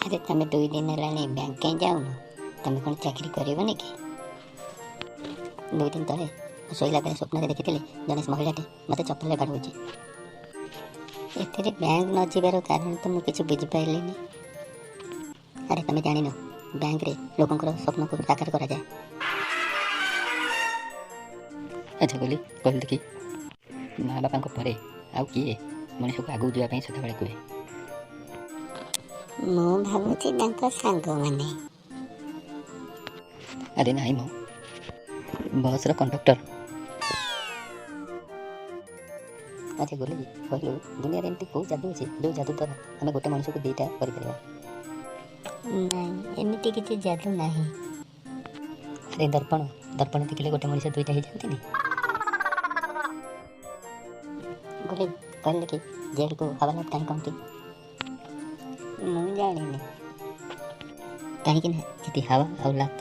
ଆରେ, ତମେ 2 ଦିନ ହେଲାଣି ବ୍ୟାଙ୍କ କାହିଁ ଯାଉନ? ତମେ କ'ଣ ଚାକିରି କରିବନି କି? 2 ଦିନ ତଳେ ମୁଁ ଶୋଇଲା ବେଳେ ସ୍ୱପ୍ନରେ ଦେଖିଥିଲି, ଜଣେ ମହିଳାଟେ ମୋତେ ଚପଲରେ ବାଡ଼ଉଛି। ଏଥିରେ ବ୍ୟାଙ୍କ ନ ଯିବାର କାରଣ ତ ମୁଁ କିଛି ବୁଝିପାରିଲିନି। ଆରେ, ତମେ ଜାଣିନ, ବ୍ୟାଙ୍କରେ ଲୋକଙ୍କର ସ୍ୱପ୍ନକୁ ସାକାର କରାଯାଏ। ଆଚ୍ଛା ଗୋଲି, କହିଲୁ ଦେଖି, ମା ବାପାଙ୍କ ପରେ ଆଉ କିଏ ମଣିଷକୁ ଆଗକୁ ଯିବା ପାଇଁ ସଦାବେଳେ କୁହେ? ମୁଁ ଭାବୁଛି ତାଙ୍କ ସାଙ୍ଗମାନେ। ଆରେ ନାଇଁ ମ, ବସ୍ର କଣ୍ଡକ୍ଟର। ଆଚ୍ଛା ଗୋଲି, କହିଲୁ, ଦୁନିଆରେ ଏମିତି କେଉଁ ଯାଦୁ ଅଛି, ଯେଉଁ ଯାଦୁ ଦ୍ୱାରା ଆମେ ଗୋଟେ ମଣିଷକୁ ଦୁଇଟା କରିପାରିବା? ନାଇଁ, ଏମିତି କିଛି ଯାଦୁ ନାହିଁ। ଆରେ, ଦର୍ପଣ। ଦର୍ପଣ ଦେଖିଲେ ଗୋଟେ ମଣିଷ ଦୁଇଟା ହେଇଯାଆନ୍ତିନି? ଗୋଲି, କହିଲେ କି ଜେଲକୁ ହବାଲାତ କାହିଁ କହନ୍ତି? ମୁଁ ଜାଣିନି। କାହିଁକି ନା ସେଠି ହାୱା ଆଉ ଲାତ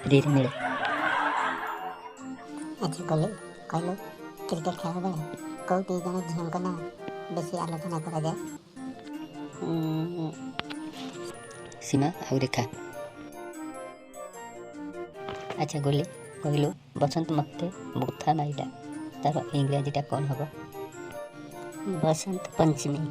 ଫ୍ରିରେ ମିଳେ। ଆଚ୍ଛା ଗୋଲି, କହିଲୁ, କ୍ରିକେଟ ଖେଳ ବେଳେ କେଉଁ ଦୁଇ ଜଣ ଝିଅଙ୍କ ନାଁ ବେଶୀ ଆଲୋଚନା କରାଯାଏ? ସୀମା ଆଉ ରେଖା। ଆଚ୍ଛା ଗୋଲି, କହିଲୁ, ବସନ୍ତ ମୋତେ ମୁଥା ମାଇଲା, ତାର ଇଂରାଜୀଟା କ'ଣ ହେବ? ବସନ୍ତ ପଞ୍ଚମୀ।